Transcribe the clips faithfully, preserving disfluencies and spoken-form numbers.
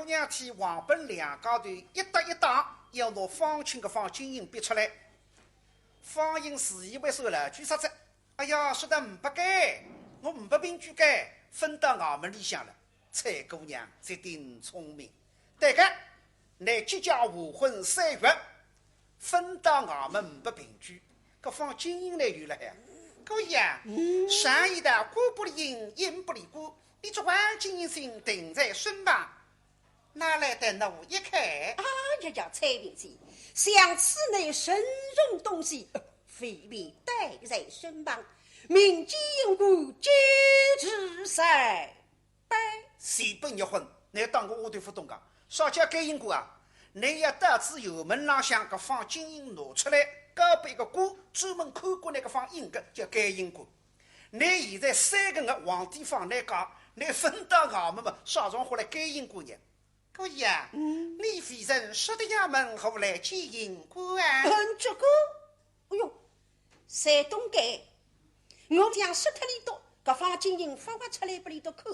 姑娘搭王本两家头一搭一搭，要拿方卿个方金印逼出来。方卿自以为是老鬼啥子，哎呀，说得呒不该，我呒不凭据该，分到衙门里向了。采萍姑娘绝顶聪明，对个，倷即将完婚三月，分到衙门呒不凭据，搿方金印呢有了海。姑爷，常言道官不离印，印不离官，你这方金印定在身旁，拿来等我一看。哎呀呀，采萍姐，想此乃慎重东西，未必带在身旁，民间用语皆知在。 谁本日婚，倷当我丫头勿懂个？啥叫该印官啊？倷要到仔衙门浪向搿方金印拿出来，交拨一个官，专门看管倷搿方印个，叫该印官。倷现在三个月皇帝放倷假，倷分到衙门嘛，啥场化来该印官呢？姑爷，嗯。你未曾说得衙门何来见印官啊？嗯，这个，哎哟，山东个，我想说脱俚笃，搿方金印勿挖出来拨俚笃看。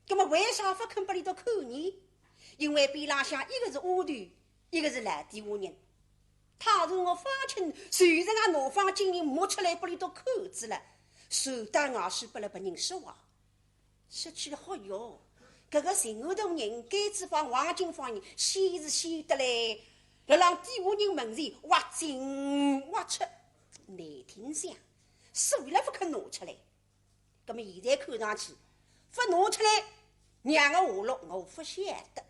葛末为啥勿肯拨俚笃看呢？因为边浪向一个是丫头，一个是老底下人。倘若我方卿随手拿方金印摸出来拨俚笃看仔了，传到外势拨了别人说话。说起来好哟，搿个寻丫头人，该仔方王金方印，显是显得来，辣浪底下人门前挖进挖出，难听相，所以了勿肯拿出来。 葛末现在看上去，勿拿出来，娘个下落我勿晓得。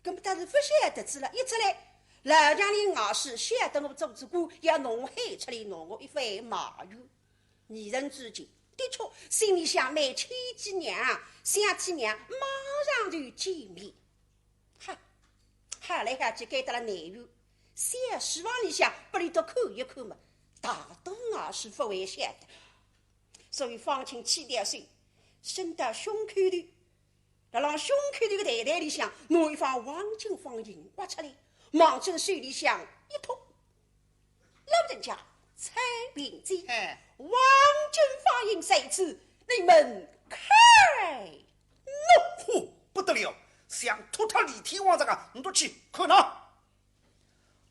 葛末但是勿晓得仔了，一则来，老娘连外势晓得我做仔官，要拿我喊出来，拿我一番埋怨。二人之间，的确心里向蛮气气娘，想起娘马上就见面。哈，好来好去该搭了难为，小书房里向拨俚笃看一看嘛，大多外势勿会晓得。 所以方卿起点心，伸到胸口头，辣浪胸口头个袋袋里向，拿一方黄金方印挖出来，望准手里向一托。老人家，采萍姐，哎。黄金方印在此，你们看。喏，嚯，不得了，像托塔李天王这个，你都去看呐。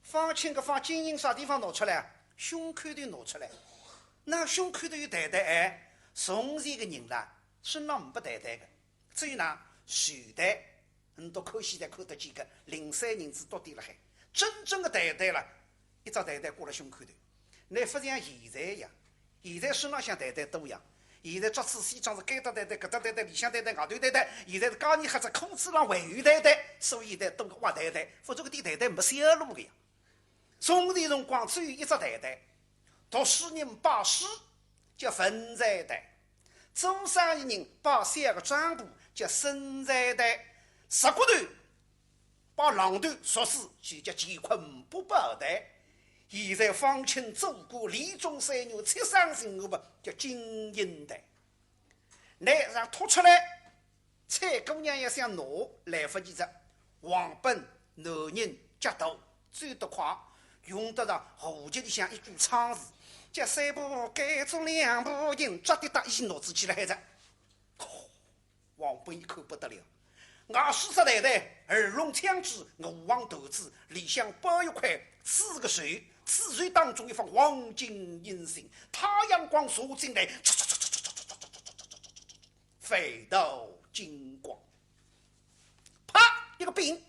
方卿搿方金印啥地方拿出来啊？胸口头拿出来。那胸口头有袋袋哎，从前个人啦，身浪呒不袋袋个，只有那手袋，倷笃看现在看得见个，零碎银子多点辣海。真正个袋袋啦，一只袋袋挂辣胸口头。那勿像现在呀， 现在身浪向袋袋多呀，现在着仔西装是该搭袋袋、搿搭袋袋、里向袋袋、外头袋袋，现在是加二还只裤子浪还有袋袋，所以现在多个挖袋袋，否则搿点袋袋没销路个呀。从前辰光只有一只袋袋，读书人摆书叫文才袋，做生意人摆小个账簿叫生财袋，石骨头 摆榔头、石子就叫乾坤八宝袋。现在方卿做官连中三元，七省巡按嘛，叫金印袋。拿上托出来，采萍姑娘要想拿，来勿及哉。王本男人脚大，走得快，用得着胡琴里向一句唱词，叫三步改做两步行，抓得搭一拿仔起来哉。 王本一看不得了，外势只袋袋，二龙枪指，五黄团子，里向包一块紫个绸，紫绸当中一方黄金印信，太阳光射进来，飞到金光。啪，一个柄，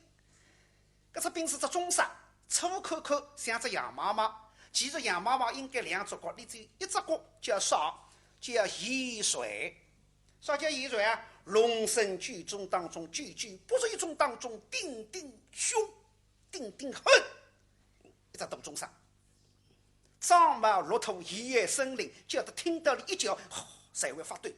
搿只柄是只钟声，粗看看像只羊妈妈。其实羊妈妈应该两只角，俚只有一只角，叫啥？叫贤帅。啥叫贤帅啊？龙生九中当中，九九八十一中当中顶顶凶，顶顶狠，一只大钟声。张毛、骆驼、野兽、森林，叫得听到俚一叫，吼，侪会发抖。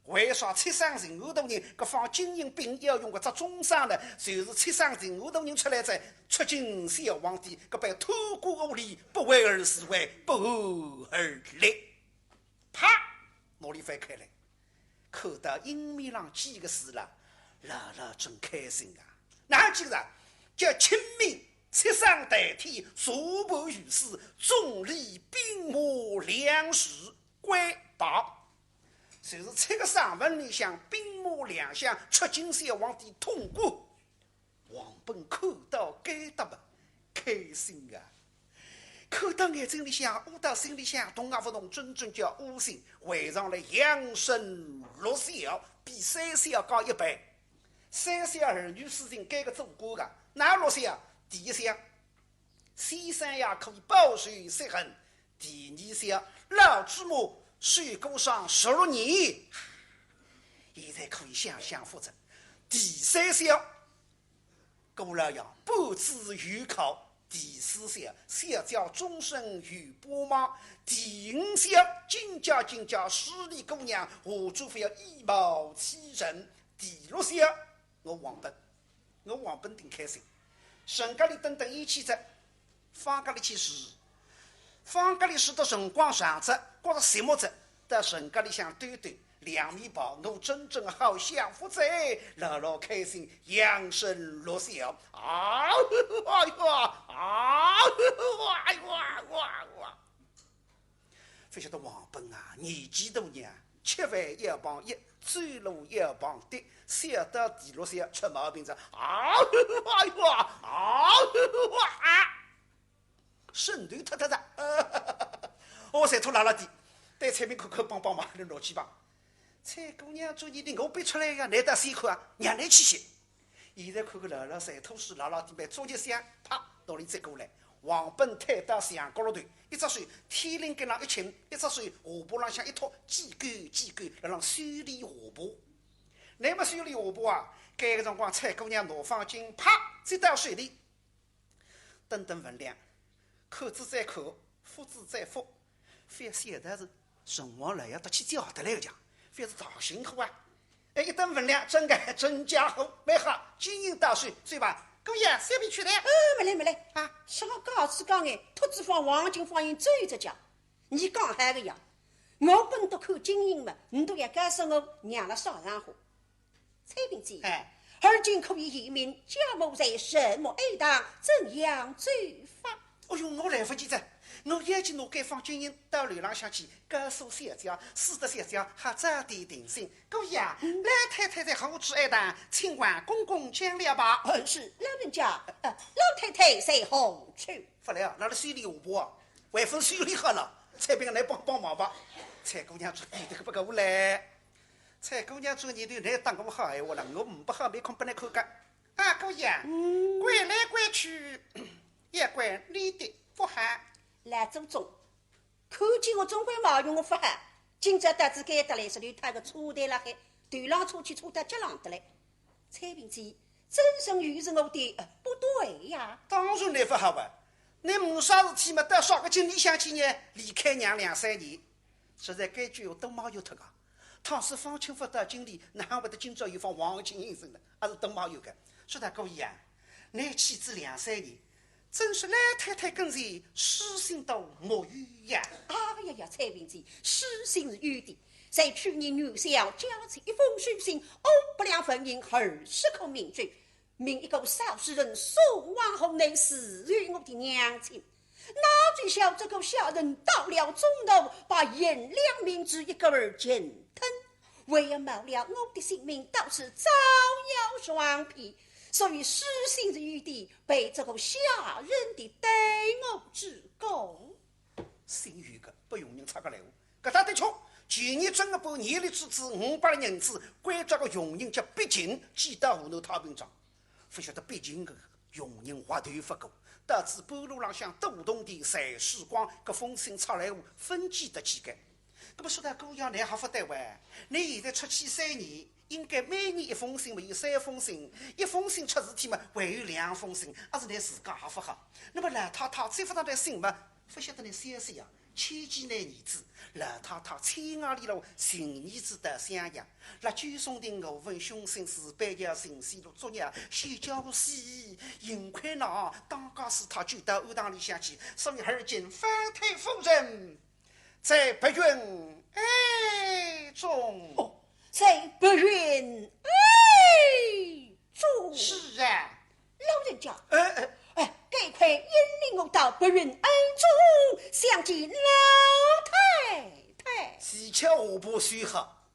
为啥七省巡按大人搿方金印柄要用搿只钟声呢？就是七省巡按大人出来哉，出京小皇帝搿般贪官污吏，不为而自为，不寒而栗。啪，拿俚翻开来，看到印面浪几个字了，老老真开心啊！哪几个字啊？叫钦命七省代天，坐盘御史，总理兵马粮食关白。就是七个省份里向兵马粮饷，出京小皇帝统管。王本看到该搭么，开心啊！看到眼睛里向，悟到心里向，动也勿动，真正叫窝心。回上来杨森六小，比三小高一倍。三小儿女私情，该个做官个，哪六小？第一小，先生也可以报仇雪恨，第二小，老祖母受过伤十六年，现在可以享享福哉。第三小， 过了呀，不知有考。第四小，小姐终身有帮忙。第五小，金家金家势利姑娘，我祝福要以貌取人。第六小，我王本，我王本顶开心。省家里等等一起哉，方家里去住，方家里住的辰光长哉，觉着寂寞哉，到省家里向兜兜， 两面跑，我真正好享福哉，老老开心，养生乐享。啊，哎呀，啊，哎呀，哎呀。勿晓得王本啊，年纪大呢，吃饭要碰一，走路要碰的，小到第六小出毛病哉。啊，哎呀，啊，啊。 省头脱脱哉。哦，随手拉拉点，对采萍看看，帮帮忙，侬拿去吧。采萍姑娘作孽的，我逼出来呀，难得辛苦啊，让侬去歇。现在看看老老随手是拉拉点，把作业箱啪拿里接过来，王本推到墙角落头，一只手天灵盖浪一揿，一只手下巴浪向一托，叽咕叽咕，辣浪修理下巴。那么修理下巴啊，该个辰光采萍姑娘拿方巾啪接到手里， 等等分量，口子再口，腹子再腹，覅晓得是辰光来要得去叫得来个讲，覅是大辛苦啊。哎，一等分量，真个真家伙，蛮好，金银到手，走吧。姑爷，小婢去了。呃，没来没来啊，是我告诉讲哎，托子方王金方英走着讲，你讲嗨个呀，我本都看金银嘛，你都要告诉我娘了啥场化。 采萍姐，哎。而今可以言明家母在什么庵堂，怎样做法？哎哟，我来勿及哉，我要紧拿该方金印到楼浪向去，告诉小姐，使得小姐好早点定心。姑爷，嗯。老太太在何处庵堂，请王公公讲了吧。呃，是，老人家，呃，老太太在何处？勿来啊，辣辣修理下巴啊，还勿修理好了，采萍来帮帮忙吧。采姑娘说，你这个不够嘞。 采姑娘转念头，倷搭我好闲话了，我呒不好面孔拨倷看个。啊，姑爷，嗯。怪来怪去，也怪你的不好。老祖宗，看见我总归冒用我勿好，今朝到仔该搭来，是头搭个车台辣海，头浪车去车到脚浪得来。采萍姐，真正又是我的，呃，不对呀。当然倷勿好啊，倷没啥事体嘛，到啥个京里向去呢？离开娘两三年。 实在该句闲话都冒用脱个。倘使方卿勿到京里，哪会得今朝有方王金印生呢？还是都冒用个。说道姑爷啊，倷去仔两三年，真是老太太跟前书信都没有呀。哎呀呀，采萍姐，书信是有的，在去年元宵交出一封书信，五百两纹银，二十颗明珠， 命一个少书人送往河南，赐与我的娘亲。哪知晓这个小人到了中途，把银两明珠一个儿全吞，为要冒了我的性命，到此招摇撞骗，所以书信是有的，被这个小人的耽误之过。 信有个，不用人插个来话。搿搭的确，前年正月半夜里出仔五百两银子，关照个佣人叫毕进，寄到河南太平庄。勿晓得毕进个佣人滑头勿过，到仔半路浪向堵洞店侪输光，搿封信拆来我勿见得去个。葛末说道姑爷，倷还勿对哇？倷现在出去三年， 应该每年一封信，末有三封信，一封信出事体末，还有两封信，阿是倷自家也勿好。葛末老太太接勿到倷信末，勿晓得倷消息呀，牵记倷儿子，老太太千外里路寻儿子到襄阳，辣九松亭我问凶信是，板桥寻死路作孽，小家伙死，幸亏呢，当家是他救到庵堂里向去，所以而今方太夫人 在白云庵中。哦，在白云庵中。是啊。老人家，哎，哎。哎，赶快引领我到白云庵中，相见老太太。齐巧下巴收好，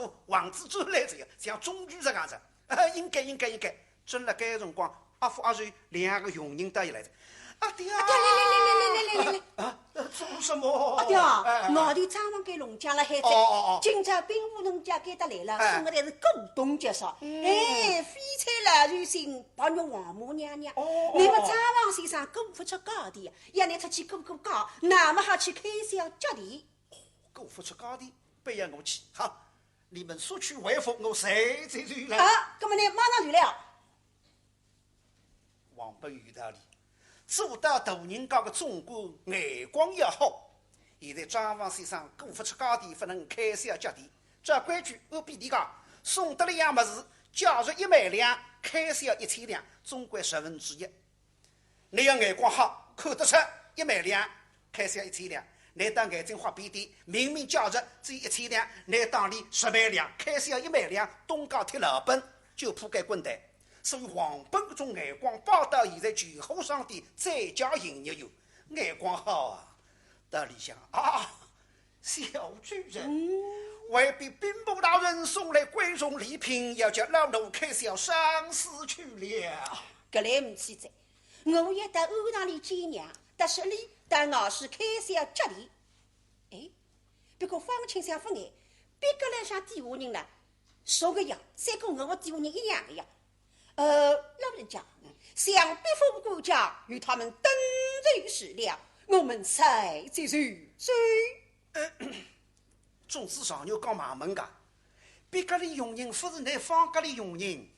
哦，王子转来哉呀，像中举实梗哉。啊，应该，应该，应该。正辣该辰光，阿福阿寿两个佣人倒也来哉。阿爹啊！阿爹，来来来来来来来来来。啊，呃，做什么？阿爹啊，哎，哎，外头账房间弄僵了海哉。哦，哦，哦。今朝兵部人家该搭来了，哎。送个侪是过冬节啥。嗯。哎，翡翠老寿星，白玉王母娘娘。哦，哦，哦。那么账房先生过勿出家的呀，要拿出去过过家，那么好去开销家的。过勿出家的，不要我去。好，你们速去回复，我随即就来。好，那么呢，马上就来啊。 王本有道理，做到大人家个总管眼光要好。现在账房先生过勿出家的，勿能开销家的，照规矩按比例讲，送得了样物事，价值一万两，开销一千两，总归十分之一。倷要眼光好，看得出一万两，开销一千两。倷倒眼睛花扁点，明明价值只有一千两，倷当俚十万两，开销一万两，东家贴老本，就铺盖滚蛋。 所以王本搿种眼光摆到现在救火商店最佳营业员，眼光好啊。到里向啊，小主人，嗯。外边兵部大人送来贵重礼品，要叫老奴开销赏赐去了。搿来勿去哉，我也到庵堂里见娘，但是俚到外势开销家的。哎，不过方卿想勿碍，别个来啥底下人呢？说个呀，像个我底下人一样的呀。 呃，老人家，想必府官家与他们登对时了，我们再接受罪。总是上有讲忙门个，别个里佣人勿是倷方家里佣人，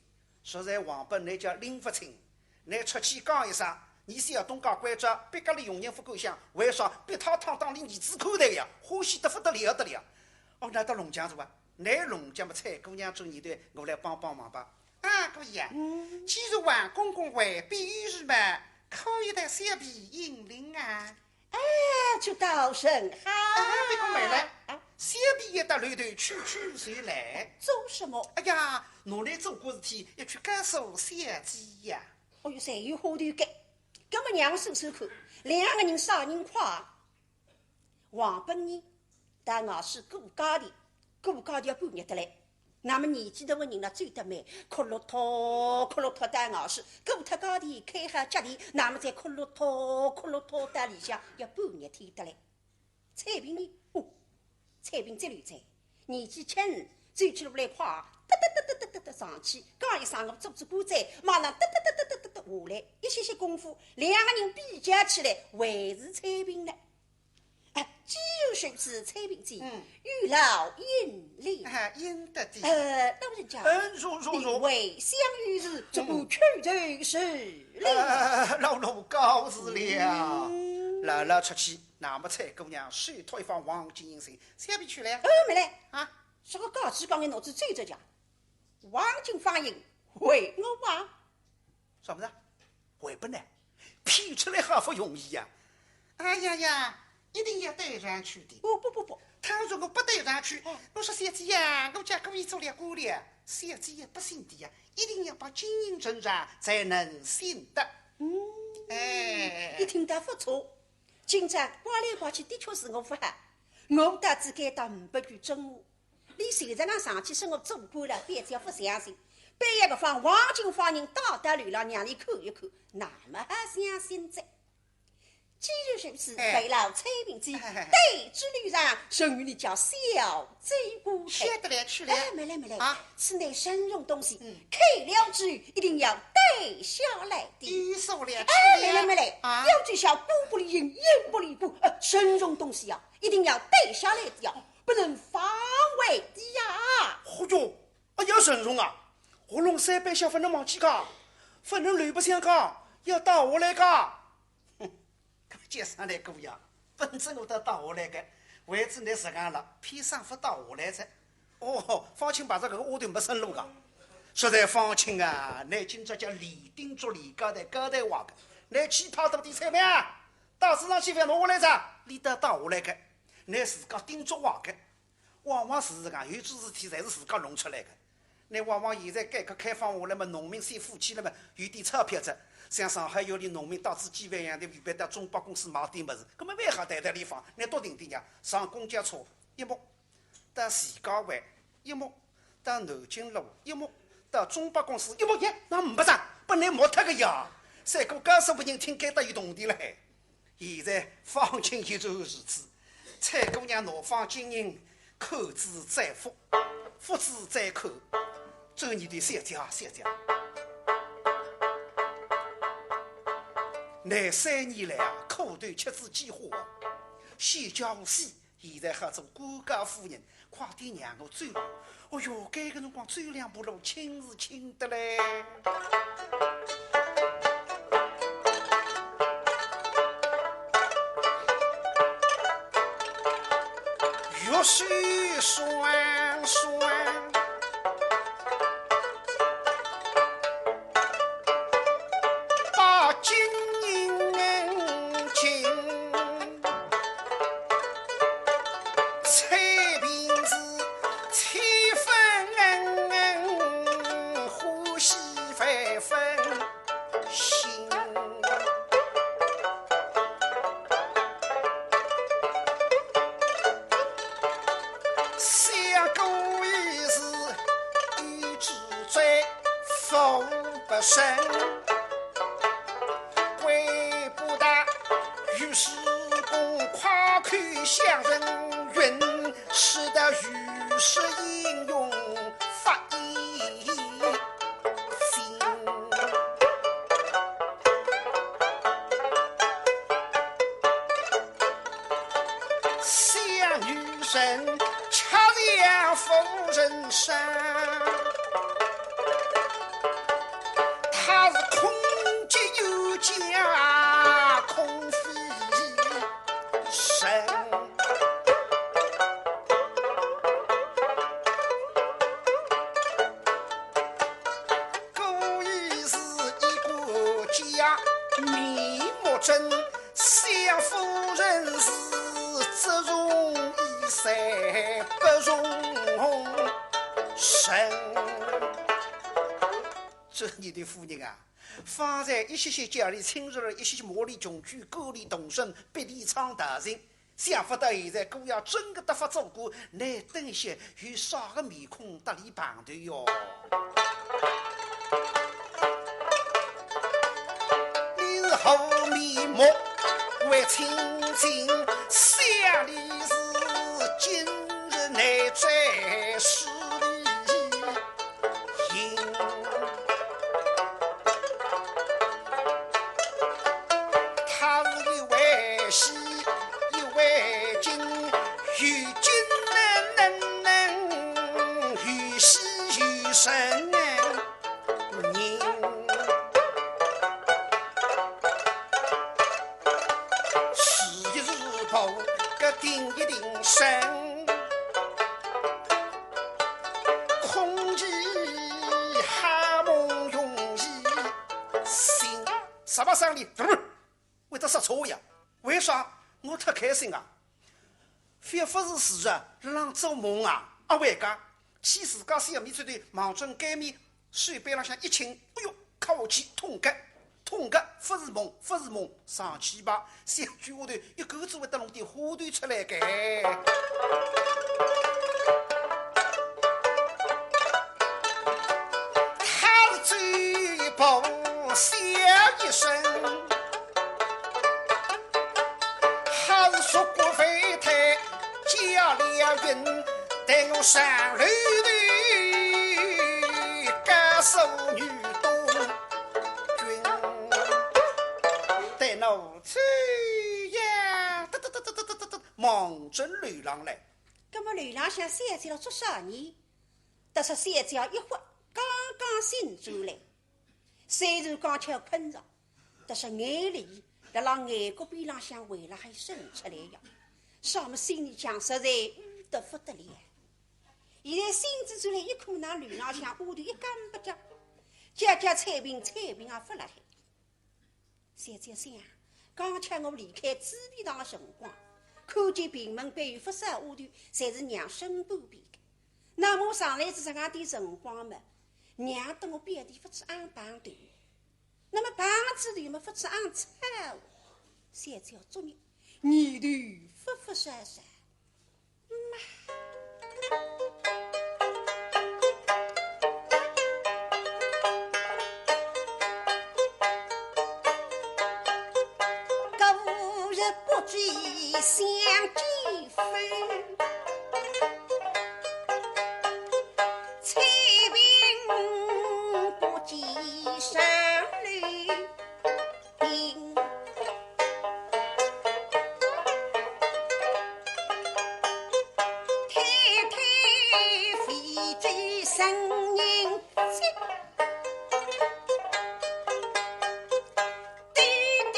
实在王本倷叫拎勿清，倷出去讲一声，倷小东家关照，别个里佣人勿敢响，为啥？逼他趟当俚儿子看待呀，欢喜得勿得了得了。哦，那到弄僵是吧？倷弄僵么，采姑娘转念头，我来帮帮忙吧。 啊，姑爷，嗯。既然王公公回避于世嘛，可以带小婢引领啊。哎，这倒甚好。啊，不过慢来，啊。小婢也到楼头去去就来。做什么？哎呀，我来做官事体，要去告诉小姐呀。哦哟，侪有花头个，搿么让我数数看，两个人啥人快？ 王本呢，到外势过家的，过家的要半日得来。那么年纪大的人呢，走得慢，咯咯拖，咯咯拖到外势，过脱家的，开好家的，那么再咯咯拖，咯咯拖到里向，要半日天得来。采萍呢，哦，采萍最溜哉，年纪轻，走起路来快，哒哒哒哒哒哒哒上去，讲一声我做做官哉，马上哒哒哒哒哒哒哒下来，一歇歇功夫，两个人比较起来，还是采萍呢。 哎，既然如此，采萍姐，嗯。有劳引领。哎，应得的。呃，老人家，嗯，坐，坐，坐。你回乡有事，这个去就是了。呃，老奴告辞了。嗯。老老出去，那么采姑娘手托一方黄金印信，小婢去了。呃，慢来。啊？这个告辞刚刚拿仔走着讲，黄金方印还我啊。 啥物事？还拨倷？骗出来好勿容易呀！哎呀呀，一定要带上去的。哦，不，不，不。倘若我不带上去，哦。我说小姐呀，我家姑爷做了官了，小姐也不信的呀，一定要把金印呈上才能信的。嗯，哎。一听倒不错，今朝刮来刮去的确是我不好，我倒只该当呒不句真话。 俚现在呢上去说我做官了，反正勿相信，半夜个方黄金方印带到楼浪让俚看一看，那么好相信哉。既然如此，哎。陪老采萍姐，哎，哎，哎。带至楼上，呈与你家小姐过去。晓得了，去了。哎，慢来，慢来。啊。此乃珍重东西，嗯。看了之后一定要带下来的。有数了，哎，去了。慢来，慢来。啊。要知晓官不离印，印不离官，呃，珍重东西啊，一定要带下来的呀。 不能反悔的呀。嚯哟，哎呀，珍重啊！学弄三板下勿能忘记个，勿能留白相个，要带下来个。哼，搿么接上来个呀，本正我倒带下来个，为仔倷实梗了，偏生勿带下来哉。哦，方卿碰着搿个丫头没生路个。实在方卿啊，倷今朝叫连顶捉连交代交代坏个，倷去派到底采萍啊，到市场去勿要拿下来哉，俚倒带下来个，倷自家盯捉坏个。 往往是实梗，有种事体侪是自家弄出来个。倷往往现在改革开放下来嘛，农民先富起来嘛，有点钞票哉。像上海有点农民带仔几万洋钿预备到中百公司买点物事，搿么蛮好袋袋里放，倷笃定定呀，上公交车一摸，到徐家汇一摸，到南京路一摸，到中百公司一摸，耶，哪哼勿着，拨倷摸脱个呀。赛过告诉别人听，该搭有铜钿了嘿。现在方卿依然如此，采萍姑娘拿方卿人看之再看，复之再看，转念头，小姐啊，小姐啊，倷三年来啊，苦头吃仔几化啊，小姐无喜， 现在好做官家夫人，快点让我走路。哦哟，该个辰光走两步路，轻是轻得嘞。玉手双双， 把金银金，采萍是千分欢喜万分心。 相公已是一直在福不生，怪不得御史公夸口相承运，使得御史英雄发一 心。小女人吃了夫人伤，她是空结又绛空飞 身。故意是一个假面目真，想夫人是只容易才不容身。这你的夫人啊， 方才一歇歇叫俚请罪，一歇歇骂俚穷鬼，赶俚动身，逼俚唱道情。想不到现在姑爷真个得法做官，倷等歇有啥个面孔搭俚碰头哟？你是厚面目为清净，想你是今日难在势里。 行。他是一位喜，一位惊，又惊能能，又喜又神人。 是一是否个定一定神，空气哈蒙容易醒。啥么生理？怎么会得说错呀？为啥？我太开心啊！ 覅勿是事实，辣浪做梦啊！阿会讲，去自家小面前头望准该面，手背浪向一轻，哎哟，靠下去，痛个，痛个，勿是梦，勿是梦，上去吧，小鬼丫头一口子会得弄点花头出来个。他是嘴巴笑一声， 还是说过非太假了云，待我上楼头告诉女东君，待奴走呀，哒哒哒哒哒哒哒，望准楼浪来。那么楼浪向小姐做啥呢？但是小姐一会刚刚醒转来，虽然刚才困着， 但是眼泪辣辣眼角边浪向还辣海渗出来呀，啥么心里向实在恶得不得了。现在醒仔转来一看，那楼浪向丫头一干不着，叫叫采萍，采萍也不辣海。小姐想，刚才我离开紫薇堂的辰光，看见屏门背后勿少丫头，侪是让身半边个。那么上来仔这样点辰光么，让得我表弟勿知阿碰头。 那么碰仔头么勿知阿吵，小姐作孽，念头勿勿少少。妈，不知相见分，采萍不见上楼。 太太非知人人见，弟弟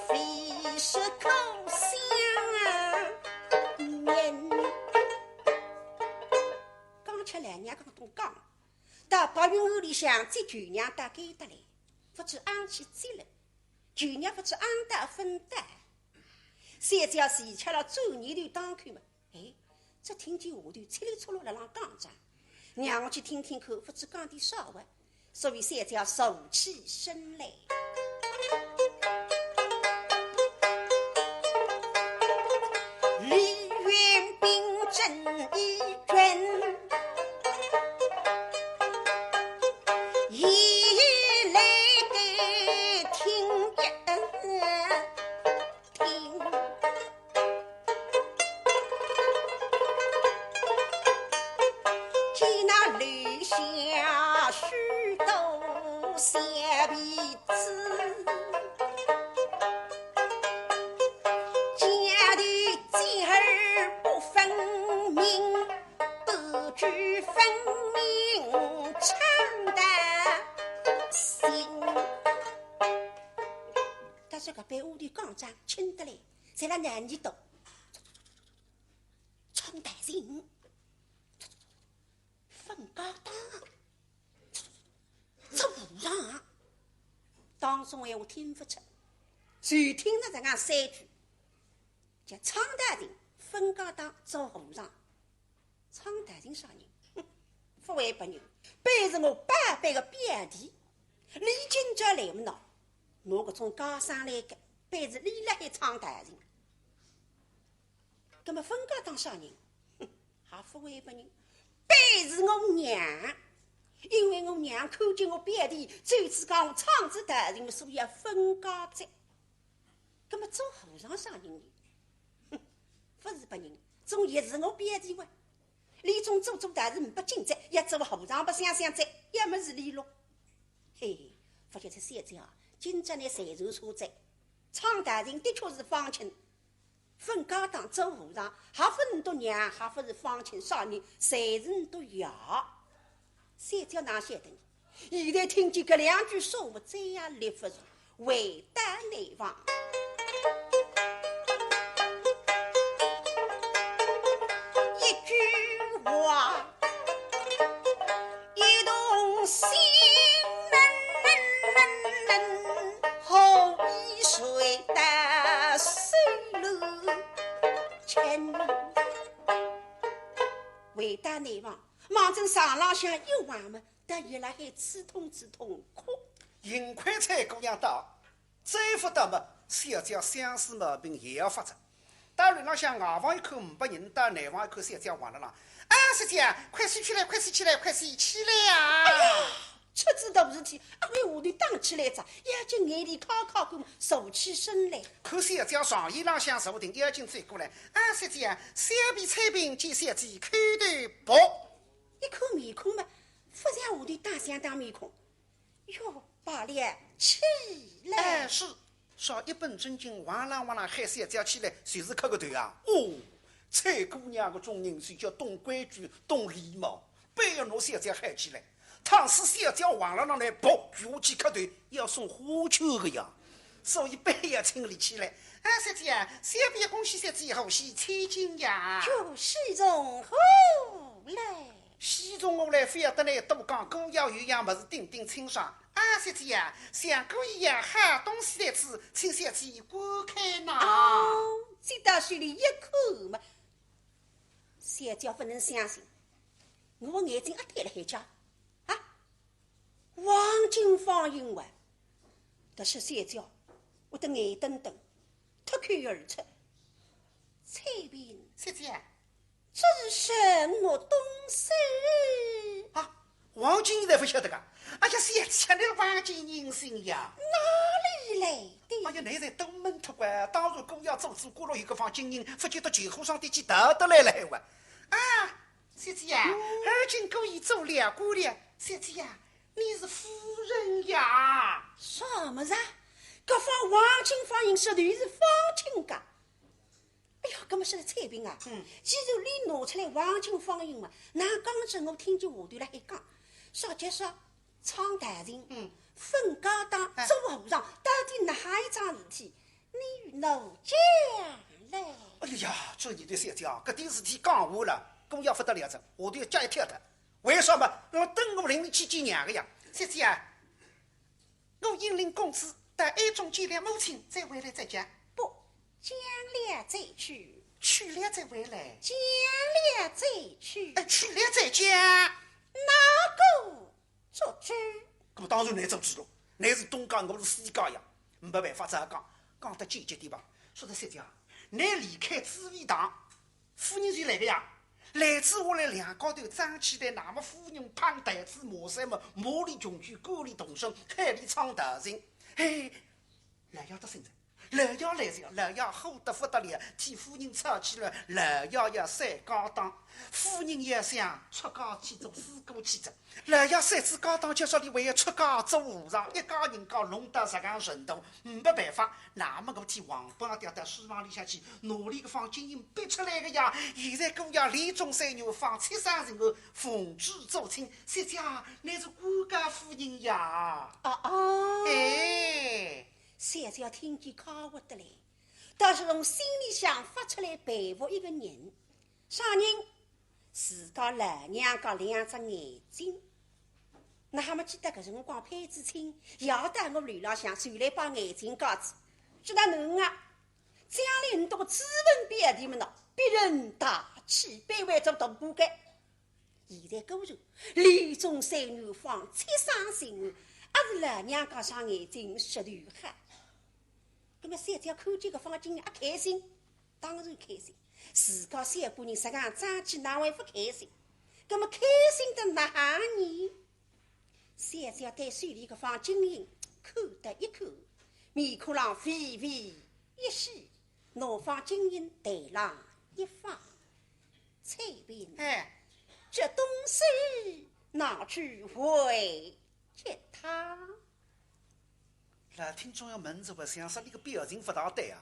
非说可相念。讲起来，娘讲东讲，到白云庵里向接舅娘到该搭来，勿知阿去接了。 舅娘勿知阿到勿到。小姐是吃了酒泥头当口嘛，哎，只听见下头稀里错落辣浪讲张，让我去听听看，勿知讲点啥话。所以小姐竖起身来。李云、并珍、怡君，一一来得听一听。见那楼下许多小婢子，家头尖儿不分明， 不知分明唱得清。但是搿班屋里讲张轻得来，侪辣难念头。唱得清，分家当，做和尚，当中闲话听勿出，就听着搿样三句，叫唱得清，分家当，做和尚。 唱道情啥人？哼，勿会别人，必是我宝贝个表弟。俚今朝来么喏，拿搿种家生来个，必是俚辣海唱道情。葛么分家当啥人？哼，也勿会别人，必是我娘。因为我娘看见我表弟，就知讲我唱仔道情么，所以要分家哉。 葛么做和尚啥人呢？哼，勿是别人，总也是我表弟哇。俚总做做道士呒不劲哉，要做和尚白相相哉，也么是俚咯。嘿，勿晓得小姐啊，今朝呢才坐车哉，唱道情的确是方卿，分家当做和尚，还勿是倷娘，还勿是方卿啥人，侪是倷爷。 小姐哪晓得呢？现在听见搿两句说话，再也立勿住，回到内房。一句话，一动心，何必睡到水楼前？ 回到内房，望准床浪向一横么，倒也辣海刺痛刺痛哭。幸亏采萍姑娘到，再勿到么，小姐相思毛病也要发作。到楼浪向外房一看呒不人，到内房一看小姐横辣浪。啊，小姐，快些起来，快些起来，快些起来呀！哎呀，出仔大事体，阿会下头打起来哉，要紧眼泪揩揩干，坐起身来。看小姐床沿浪向坐定，要紧走过来。啊，小姐，小婢采萍见小姐叩头。 一看面孔嘛，勿像下头打相打面孔。哟，罢了，起来。哎，是，说一本正经，哇啦哇啦喊小姐起来，就是磕个头啊。哦，采萍姑娘搿种人是叫懂规矩、懂礼貌，必要拿小姐喊起来。倘使小姐横辣浪来，噗，跪下去磕头，要送花圈个呀。所以必要请俚起来。啊，小姐啊，小婢恭喜小姐，贺喜千金呀。哟，喜从何来？ 喜从何来，覅得来多讲，姑爷有样物事顶顶清爽。啊，小姐呀，像姑爷呀，好东西在此，请小姐观看呐。哦，接到手里一看嘛，小姐勿能相信，我眼睛阿对辣海家啊？黄金方印哇！但是小姐，我的眼瞪瞪，脱口而出：“采萍。”小姐， 这是什么东西？啊，黄金你侪勿晓得个？哎呀，小姐，那黄金印信呀。哪里对的。哎呀，倷侪多问脱啊！当然姑爷做仔官了，有个方金印，勿见得全和尚的去逃得来了海哇。啊，小姐呀，嗯。而今姑爷做了官了，小姐呀，你是夫人呀。啥么子啊？搿方黄金方印说的是方卿家。 哎呀，搿么说来采萍啊，嗯。既然倷拿出来黄金方印嘛，那刚才我听见下头辣海讲，啥叫啥唱道情，嗯。分家当，哎。做和尚，到底哪一桩事体？你与我讲来。哎呀，这你的小姐啊，搿点事体讲完了，姑爷勿得了哉，下头要急一跳的。为啥嘛？我等我领你去见娘个呀。小姐啊， 我引领公子到庵中见了母亲，再回来再讲。不，讲了再去。去了再回来。讲了再去。哎，去了再讲。哪个做主？搿么当然倷做主了，倷是东家，我是西家呀，没办法，只好讲，讲得简洁点吧。说得实讲，倷离开紫薇堂， 夫人就来个呀。来仔下来，两家头争起来，那么夫人碰台子骂三么，骂俚穷鬼，赶俚动身，喊俚唱道情。嘿，老爷得信哉，老爷来哉，老爷火得不得了，替夫人吵起来，老爷要散家当，夫人要想出家去做师姑去哉。老爷散仔家当，就说俚还要出家做和尚，一家人家弄到实梗程度，没办法， 那么我替王八爹到书房里向去，拿俚个方金印逼出来个呀。现在姑爷连中三元，方七生辰光奉旨做亲，小姐，倷是官家夫人呀。哦哦。哎。小姐听见快活得来，倒是从心里向发出来佩服一个人。啥人？ 自家老娘家两只眼睛。那还没记得搿辰光配仔亲，夜到我楼浪向，谁来把眼睛架仔？是那能啊？将来倷笃个子文表弟么喏，必成大器，必会做大官个。现在果然，连中三元，方七生辰光，还是老娘家双眼睛识头好。那么小姐看见搿方金印啊开心， 当然开心。自家小官人实梗争气，哪会勿开心？那么开心得哪哼呢？小姐对手里搿方金印看得一看，面孔浪微微一喜，拿方金印台浪一放。采萍，哎。这东西拿去还给他。 老听众要问哉，为啥俚个表情勿大对啊？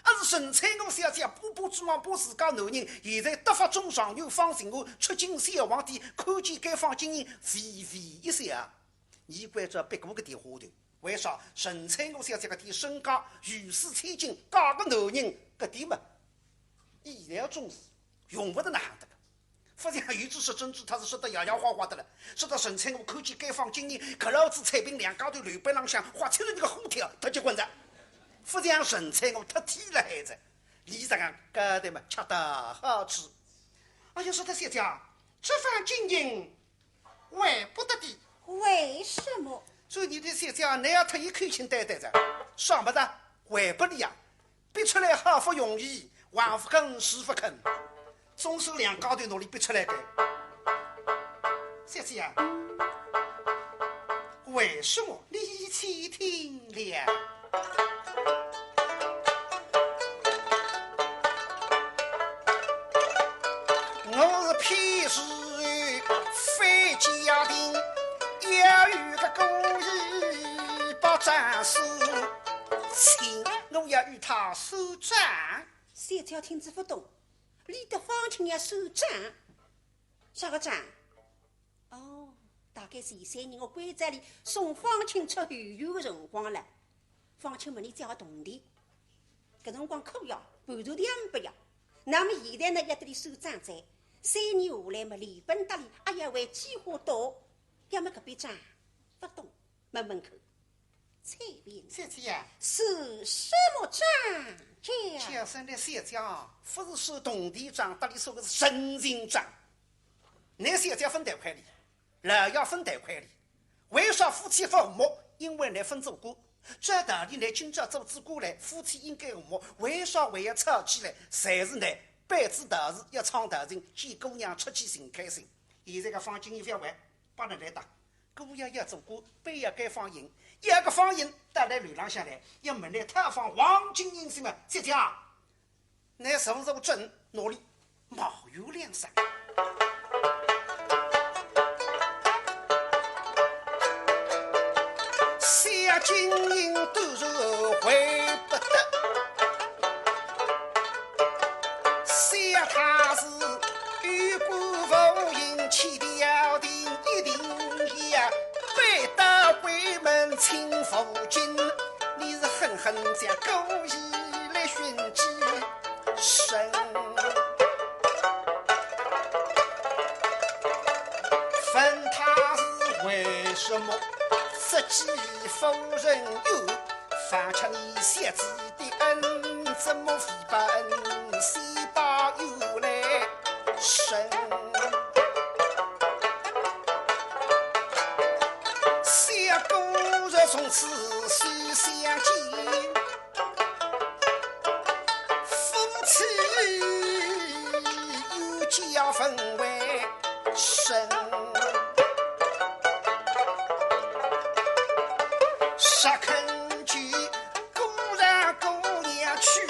啊，是陈翠娥小姐巴巴之望把自家男人，现在得法中状元方信华出京见皇帝，看见该方金印微微一笑啊。倷关照别个个电话头，为啥陈翠娥小姐搿点身家、如此千金，嫁个男人，搿点嘛，意料中事，用勿着哪哼得个。 勿像有种说真句，他是说得摇摇晃晃的了。说到陈翠娥看见该方金印，搿老子采萍两家头楼板浪向花出了一个火跳，他结棍哉。勿像陈翠娥，他踢了孩子，俚实梗交代嘛，恰到好处。哎呀，说得小姐，这方金印还不得的。为什么？做你的小姐，倷要特意看清对对哉，啥么子？还拨俚呀？ 逼出来好勿容易，还勿肯是勿肯，总是两家头努力逼出来个。小姐啊，为什么？你且听了。我是偏是非家庭，要有个故意不战事情，我要与他算账。 小姐听仔勿懂，俚搭方卿要算账？啥个账？哦，大概是前三年我关照俚送方卿出后院个辰光了。方卿问俚借铜钿，搿辰光苦呀，盘缠钿也呒不呀。那么现在呢，要搭俚算账哉，三年下来嘛，连本带利，哎呀，还几化多，要么搿笔账勿懂，问问看。 采萍。小姐呀。是什么账叫？叫声倷小姐啊，勿是算铜钿账，搭俚算个是人情账。倷小姐勿得快哩，老爷勿得快哩。为啥夫妻勿和睦？因为倷勿做官。照道理倷今朝做仔官来，夫妻应该和睦，为啥还要吵起来？侪是倷背仔道士要唱道情，见姑娘出去寻开心。现在个方卿勿要还，拨倷来打。姑爷要做官，必要该方印，要搿方印带到楼浪向来，要问来讨方黄金印信嘛，姐姐啊， 乃手手准哪里冒有两声。小金印都是回不得，小他是与孤无影去掉定一定也，被到鬼门请佛经，你是狠狠将故意 来寻几声。问他是为什么这几夫人有，反正你小姐的恩，怎么非把恩，先报有来生？小姑若从此须相见， 夫妻有家分为生，实恳求姑让姑娘去，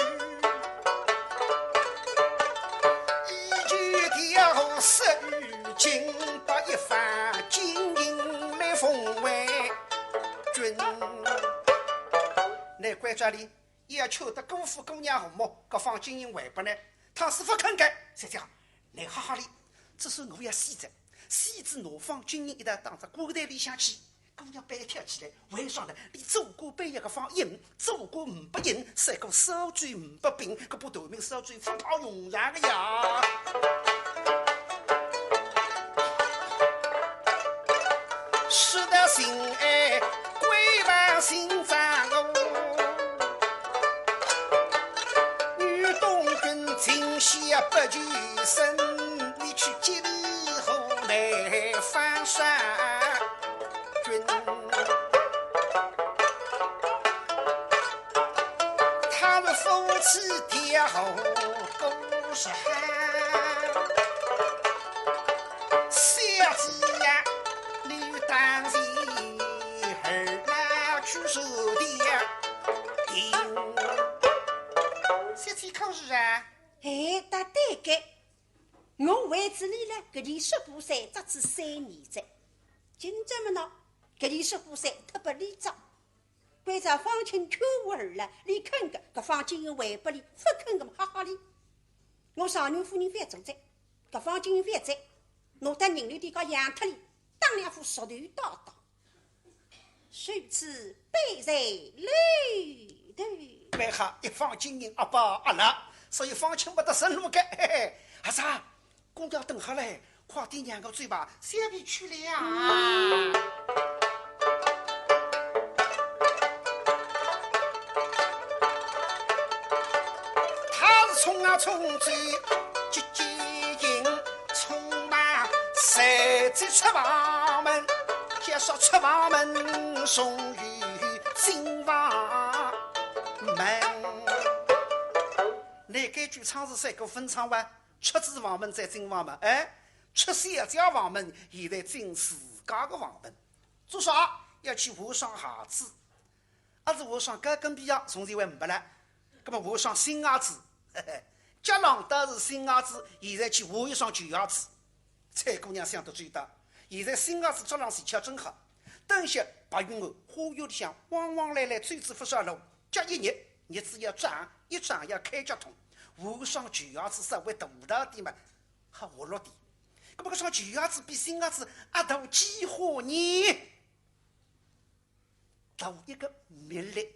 以求调和色欲情，把一番金印来奉为君。难怪这里 也求得姑父姑娘和睦，搿方金印还拨倷，倘使勿肯个，小姐，倷哈哈哩，只是我要死哉，死仔拿方金印一道当着棺材里向去，姑娘板跳起来，为啥呢？你做官板要搿方印，做官呒不印，赛过烧酒呒不饼，搿把断命烧酒勿派用场个呀。 使得心爱归来心脏哦。女东君情系不求生，你去接你后来翻山君。他们夫妻调和公事好。 小姐呀，你当心儿啊，去手的呀，定。小姐可是啊？哎，大胆个，我为仔俚了，搿里说不三，只仔三年哉。今朝么喏，搿里说不三，特别俚着。关照方卿劝我儿了，俚肯个，搿方卿又还拨俚，勿肯个么哈哈哩。我状元夫人覅做哉。 搿方卿覅哉，拿到银楼里向养脱哩，当两副熟头搭档。如此摆在里头。蛮好，一方金印押拨阿拉，所以方卿勿得生路个，嘿嘿。阿嫂，姑娘等好了，快点让我走吧，小婢去了啊。 他是匆啊匆走，急急行，匆忙随即出房门，叫说出房门，重又进房门。倷搿句唱是啥个分唱哇？出仔房门再进房门，哎，出小姐房门，现在进自家个房门。做啥？要去换双鞋子。 阿是换双高跟皮鞋，从前还呒不了，葛末换双新鞋子，嘿嘿，脚浪倒是新鞋子，现在去换一双旧鞋子。采姑娘想得周到，现在新鞋子脚浪是恰正好，等歇白云庵花园里向往往来来走仔勿少路，脚一热，热仔要涨，一涨要开脚痛，换双旧鞋子稍微大大点嘛，好活络点。葛末搿双旧鞋子比新鞋子阿大几化呢？ 到一个命令。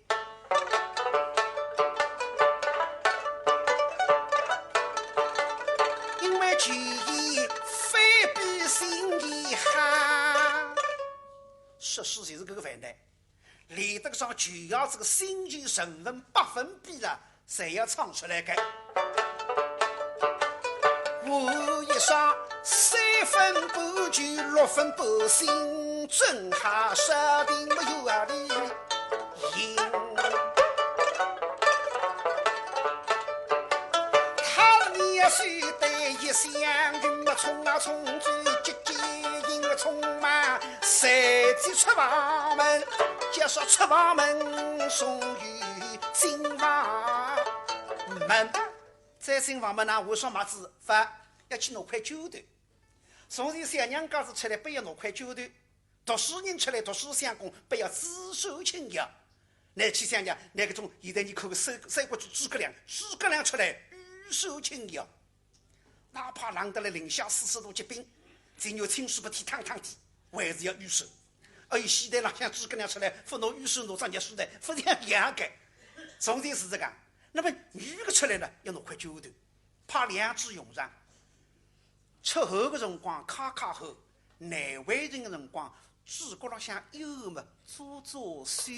因为旧衣非比新衣好。说书就是搿个烦难，连得上旧鞋子个新旧成分百分比了， 侪要唱出来个。我一双三分半旧，六分半新，正好舍定没有啊哩。他年岁对一相云么匆啊匆走，急急行匆忙，谁出房门，就说出房门，送伊进房门。再进房门呢，为啥么子？勿要去拿块绢头。从前小娘家子出来，勿要拿块绢头。读书人出来，读书相公，勿要纸扇轻摇。乃去想想，那个种现在你看个三三国志诸葛亮，诸葛亮出来，羽扇轻摇。 哪怕冷得来零下四十度结冰，只有清水鼻涕汤汤渧，还是要羽扇。而且戏台浪向诸葛亮出来，勿拿羽扇，拿只热水袋，勿像样个。从前是这个，那么女个出来呢，要拿块绢头，派两只用场。出汗个辰光揩揩汗，难为情个辰光 嘴角浪向有么做做秀。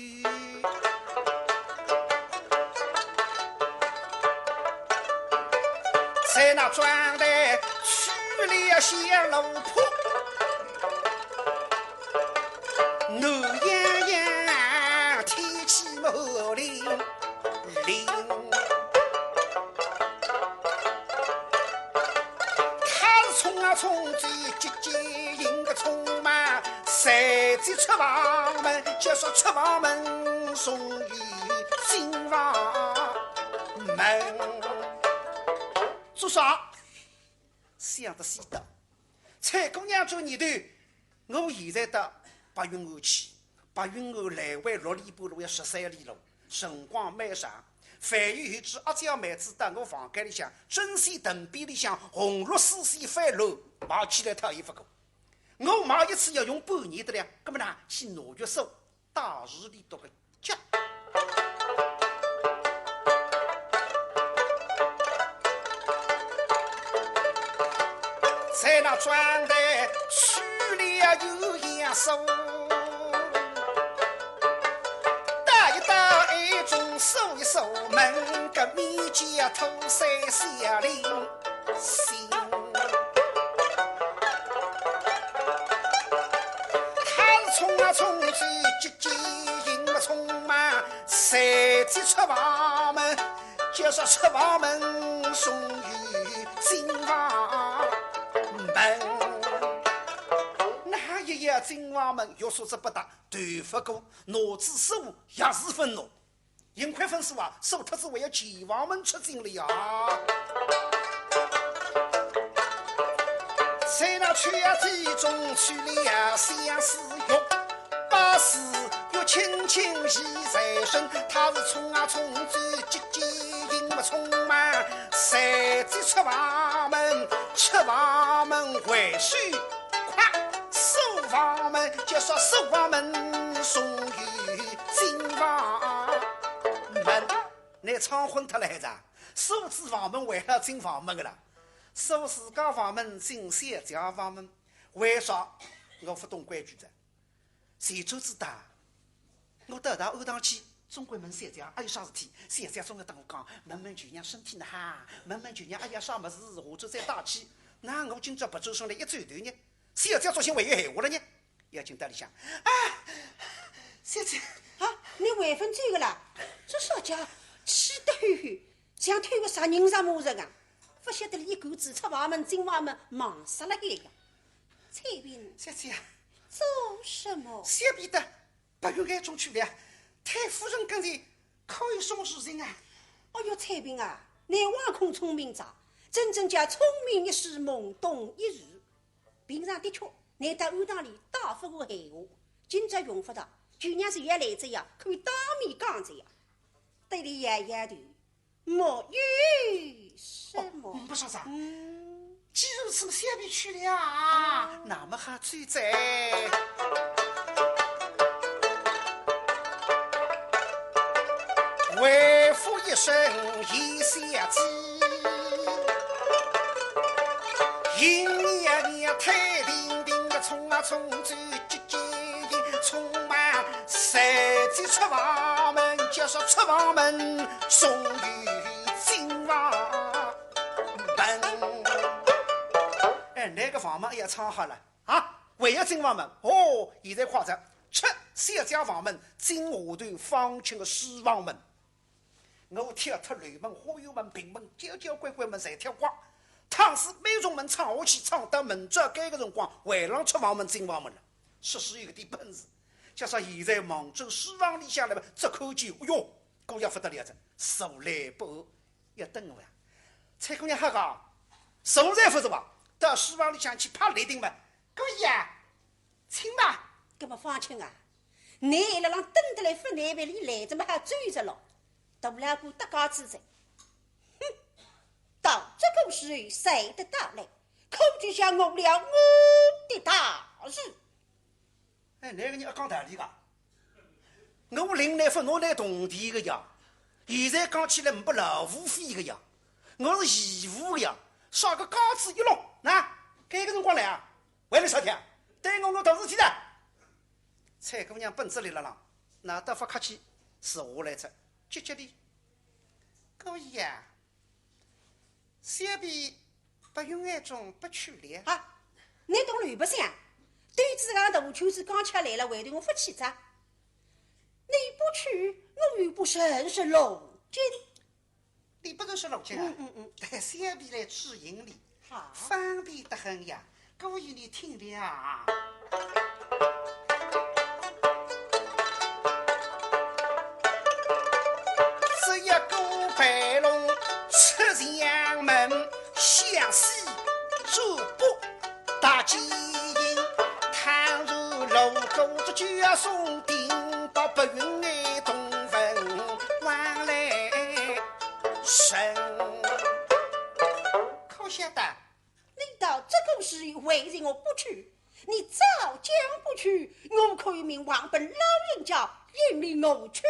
在那妆台去了小老婆，暖洋洋天气么冷。 林。他是匆啊匆，最急急行个匆忙，随即出房门，就说出房门，送伊进房门。做啥？想得细道。 采萍姑娘转念头，我现在到白云庵去，白云庵来回六里半路要十三里路，辰光蛮长。万一有只阿娇妹子到我房间里向，针线藤匾里向红绿丝线翻乱，买起来讨厌勿过。我买一次要用半年的了，那么呢，去拿药草， 大树里头个脚。在那妆台去了又一手，搭一搭一种手一手，门个面前头三下零星。 他是匆啊匆，最急急行么匆忙，随即出房门，就说出房门，送伊进房门。那一夜进房门，药草子勿搭，头勿过，拿仔手也是勿拿。 幸亏勿是啊，手脱仔还要前房门出进了呀。在那圈子中去了相思药，把是药轻轻系在身，他是匆啊匆，最急急行么匆忙，随即出房门，出房门回去。 快，锁房门，就说锁房门，送伊进房门。倷闯昏脱了还是啊？锁仔房门，为啥进房门个啦？锁自家房门，进小姐房门，为啥？我勿懂规矩的。前转仔搭， 我到搭庵堂去，总归问小姐阿有啥事体，小姐总要搭我讲，问问舅娘身体哪哈，问问舅娘阿有啥物事，下转再带去。那我今朝勿走上来一转头呢，小姐作兴还有闲话了呢，要紧到里向。啊，小姐，啊，倷还勿走个啦？这小姐气得呼呼，像推个啥人啥么人啊？勿晓得俚一干子出房门进房门，忙煞了海呀。采萍，小姐，做什么？小婢到 白云庵中去了，太夫人跟前可有什么事情啊？哎哟，采萍啊，倷枉空聪明哉，真正叫聪明一世，懵懂一时。平常的确，倷到庵堂里搭勿过闲话，今朝用勿着，舅娘是也来哉呀，可以当面讲哉呀。对俚摇摇头， 没有什么。哦，嗯，不说啥。嗯。既如此嘛，小婢去了啊。那么好，走哉。回复一声，贤小姐。莺莺咆咆，太平平的冲啊冲，走急急匆匆忙，随即出房门，就说出房门，送伊进房门。哎，那个房门也闯好了啊，还要进房门。哦，现在快哉，出小姐房门，进下头方卿的书房门。 我跳脱楼门、花园门、屏门，交交关关门侪跳光。倘使每重门闯下去，闯到门转间个辰光，还让出房门、进房门了，说书有点本事。加上现在望仔书房里向来嘛，只看见，哎哟，姑爷勿得了哉，坐立不安，要等我呀。采萍姑娘哈个，坐立勿安吧，到书房里向去拍立定嘛，姑爷，请吧。搿么方卿啊，倷辣浪等得来勿耐烦，俚来哉么还走哉咯，大老姑搭架子哉。哼，到这个时候才得到来，可知晓我了我的大事。 哎，倷个人要讲道理个，我领倷勿拿倷铜钿个呀，现在讲起来呒拨劳务费个呀，我是义务个呀，啥个架子一弄，喏，搿个辰光来啊，为了啥体啊？对我有大事体哉。采萍姑娘本子立辣浪，哪搭勿客气，坐下来哉，急急地，姑爷啊， 小婢白云庵中不去了。啊，倷懂乱白相？对仔俺大圈子讲起来了，为头我勿去哉。你不去，我又不认识路径。你不认识路径啊？嗯，嗯，嗯。待小婢来指引你。好。方便得很呀。 姑爷你听了啊。只一个白龙出墙门，向西转北踏金营，倘若路过这九松亭，到白云庵东门往来人。可晓得？ 你到这个时候为什么不去？你早讲不去，我可以命王本老人家引领我去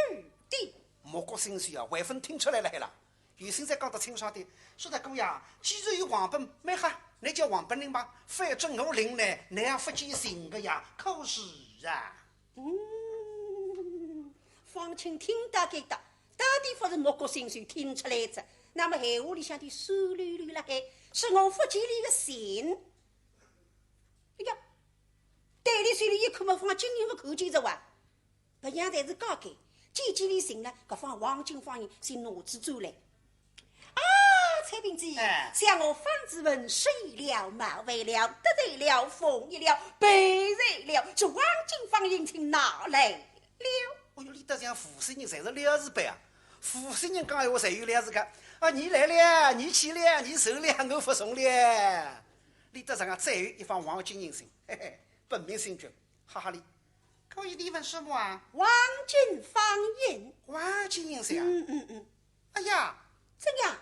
的。莫过心事啊，还朆听出来了海啦。有心再讲得清爽点，说大姑爷，既然有王本，蛮好，你叫王本领吧，反正我领呢，你也勿见情个呀，可是啊。 嗯，方卿听到搿搭，到底勿是莫过心事听出来哉。那么闲话里向的酸溜溜辣海，是我勿见俚个情。哎呀，对俚手里一看嘛，方金印勿看见哉哇？别样侪是假个，见见俚情呢，搿方黄金方印先拿仔转来。 啊，采萍姐，哎。想我方子文受了冒犯了，得罪了，奉迎了，背罪了，这黄金方印请拿来了。哦哟，俚搭像无锡人侪是了字辈啊。无锡人讲闲话侪有了字个。啊，你来了，你去了，你走了，我勿送了。俚搭上啊，再有一方黄金印信，嘿嘿，本名姓君，哈哈哩。姑爷，你问什么啊？黄金方印。黄金印信啊？嗯，嗯，嗯。 哎呀，怎样？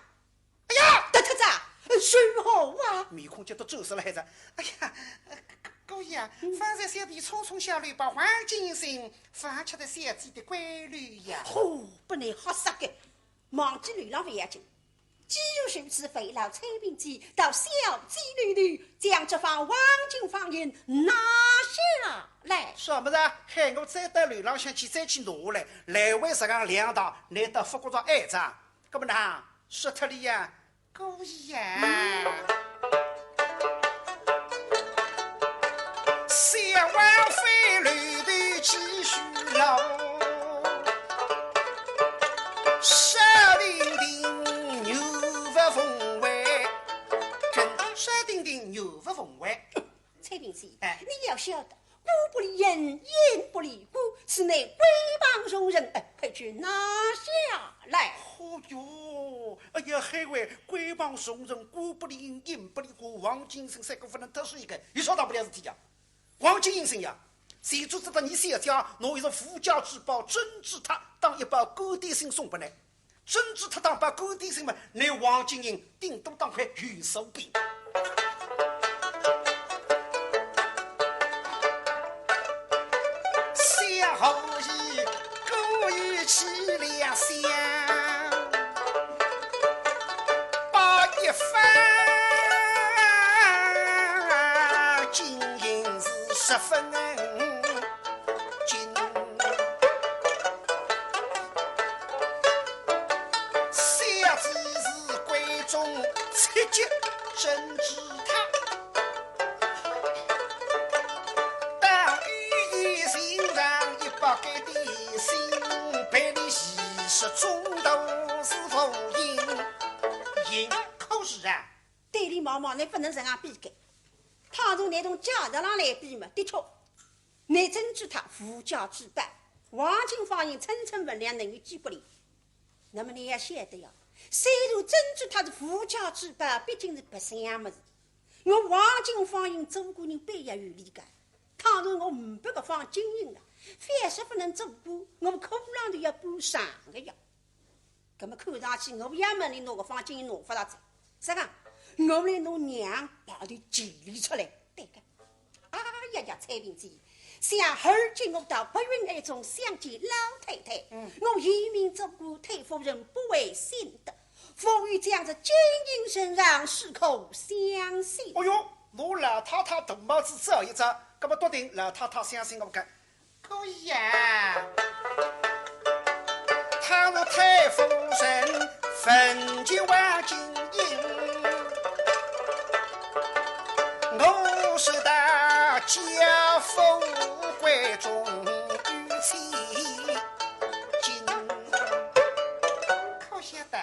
哎呀，得脱哉，如何啊？面孔急得皱煞了海哉。哎呀，呃，姑爷啊，嗯。方才小婢匆匆下楼，把黄金印信放在小姐的闺楼呀。嚯，拨倷吓煞个，忘记楼浪勿要紧，既然如此，烦劳采萍姐到小姐楼里，将这方黄金方印拿下来。啥物事啊？喊我再到楼浪向去，再去拿下来，来回实梗两趟，倷倒勿觉着碍哉？ 搿么哪，说脱俚呀，姑爷呀。小王妃楼头继续楼，山顶顶牛不凤尾，真山顶顶牛不凤尾。 采萍姐，哎。你要晓得，官不离印，印不离官，此乃闺房重任，哎，快去拿下来。哦哟，哎呀，海外闺房重任，官不离印，印不离官，黄金印信三个勿能脱手一个，有啥大不了事体呀？黄金印信呀，谁知道你小姐拿一只无价之宝珍珠塔当一包干点心送拨倷。 珍珠塔当包干点心嘛，拿黄金印顶多当块圆手柄。小后羿故意起了想，把一方金印是十分 金。小姐是闺中七级珍珠塔，当有一心上一百个点心，陪你一生中都是无影影。可是啊，对俚妈妈，倷勿能实梗比个。倘若拿同价值浪来比嘛，的确拿珍珠塔无价之宝，黄金方印称称分量能有几百两。那么你要晓得呀，虽然珍珠塔是无价之宝，毕竟是白相物事。我黄金方印做官人必要有理个，倘若我呒不搿方金印了，凡是勿能做官，我们科场头要搬场个呀。 葛么看上去我也没拿搿方金印拿勿着哉，啥个？我来拿娘抱头钱里出来，对个。哎呀呀，采萍姐，想而今我到白云庵中相见老太太，嗯。我一命做官，太夫人不会信的，不如将这金印呈上，是可相信？哦哟，拿老太太大帽子摘一摘，葛么笃定老太太相信我个。 姑爷，倘若太夫人问及黄金印，我是大家富贵中有千金。可晓得？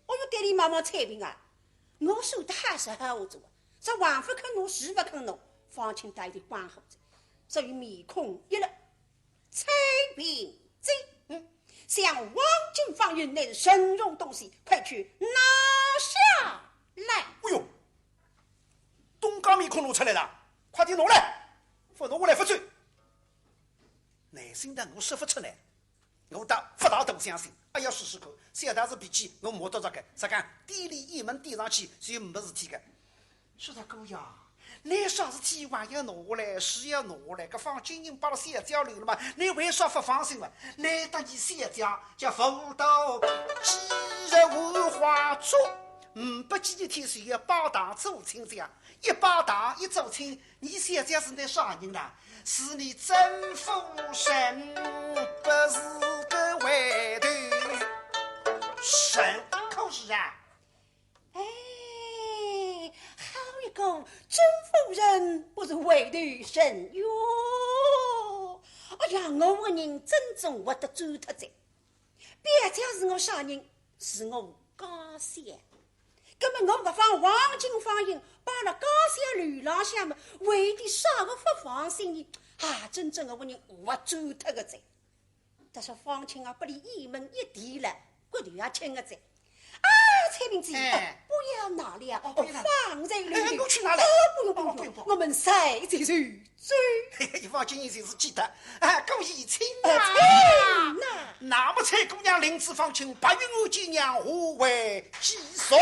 哦哟，对俚望望采萍啊，我说得好是好做啊，这横勿肯拿，竖勿肯拿，方卿倒有点光火哉，所以面孔一冷。 采萍姐，嗯，想黄金方印乃是神用东西，快去拿下来。哎哟，东家面孔露出来了，快点拿来，勿拿我来勿走。耐心的我说勿出来，我倒勿大大相信。哎呀，试试看，小道士脾气，我摸到这个，啥讲，店里一门店上去，是有没事体的。 说道姑爷，倷啥事体还要拿下来，是要拿下来，搿方金印拨了小姐留了嘛，倷为啥勿放心嘛？难得伲小姐叫妇道，几日无花烛，呒不几日天就要拜堂做亲哉呀，一拜堂一做亲，伲小姐是倷啥人啦？是伲甄夫人，不是个回头人，可是啊？ 哎，好一个甄夫人，不是回头人哟。哎呀，我个人真正活得转脱哉。表姐是我啥人？是我家小。葛么我搿方黄金方印摆辣家小楼浪向么，为的啥个勿放心呢？啊，真正个活人活转脱个哉。 但是方卿啊，拨俚一问一提了，骨头也轻个哉。啊，采萍姐，哎。哦，不要拿了，哦，不要拿。放在里面。哎，我去拿来。哦，不用，不用，哦，不用，不用。我们随即就走。嘿嘿，方卿也就是记得。哎，姑爷请啊。哎，请啊。那么采姑娘领仔方卿，白云庵见娘，下回继续。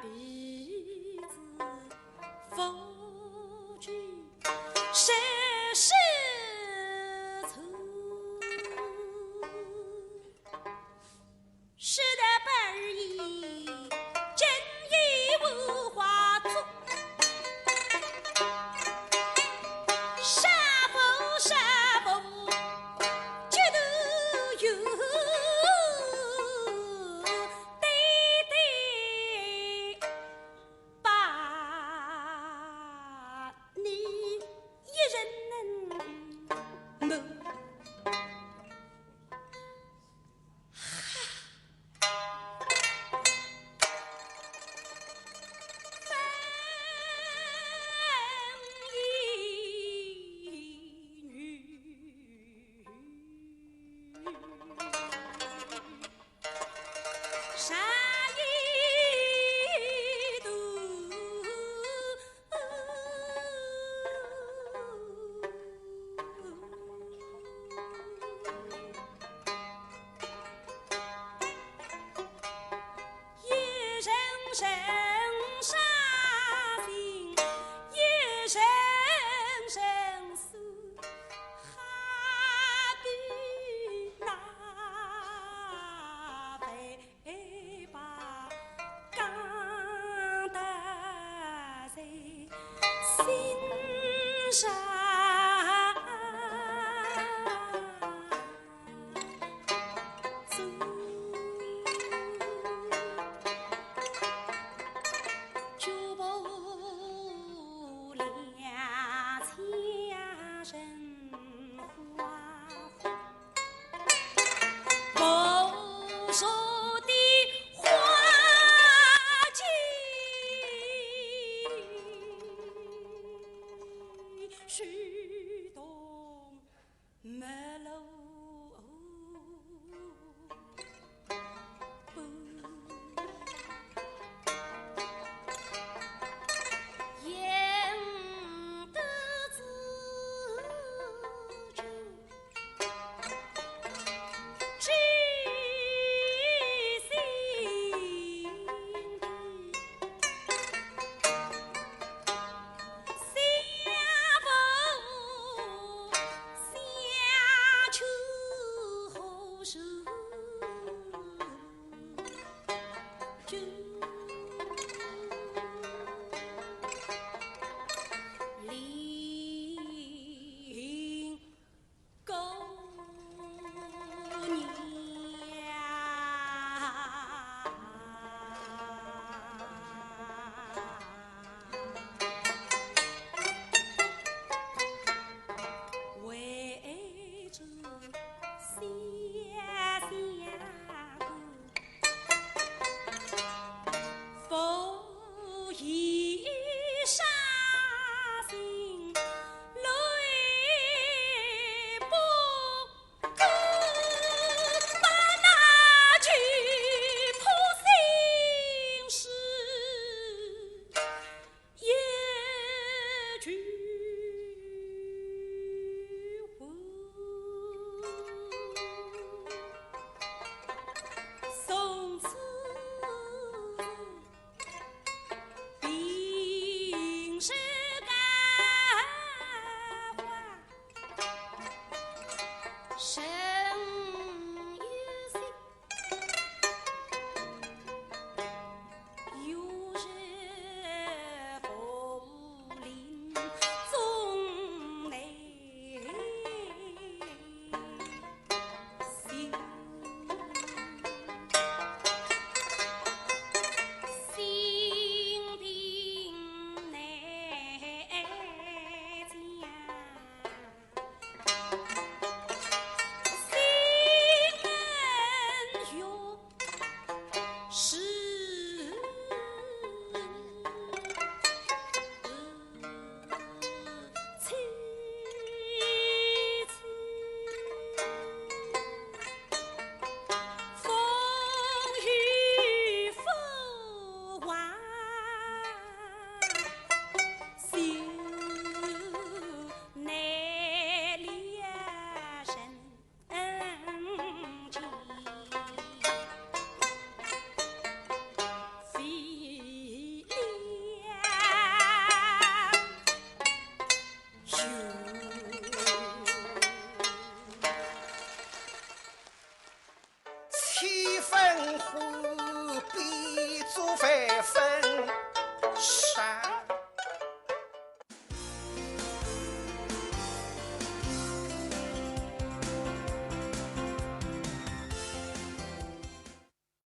彼之夫君，实是错。是的，本已今已无话说，杀父杀父，绝对有对对。 把你一人能谋。百分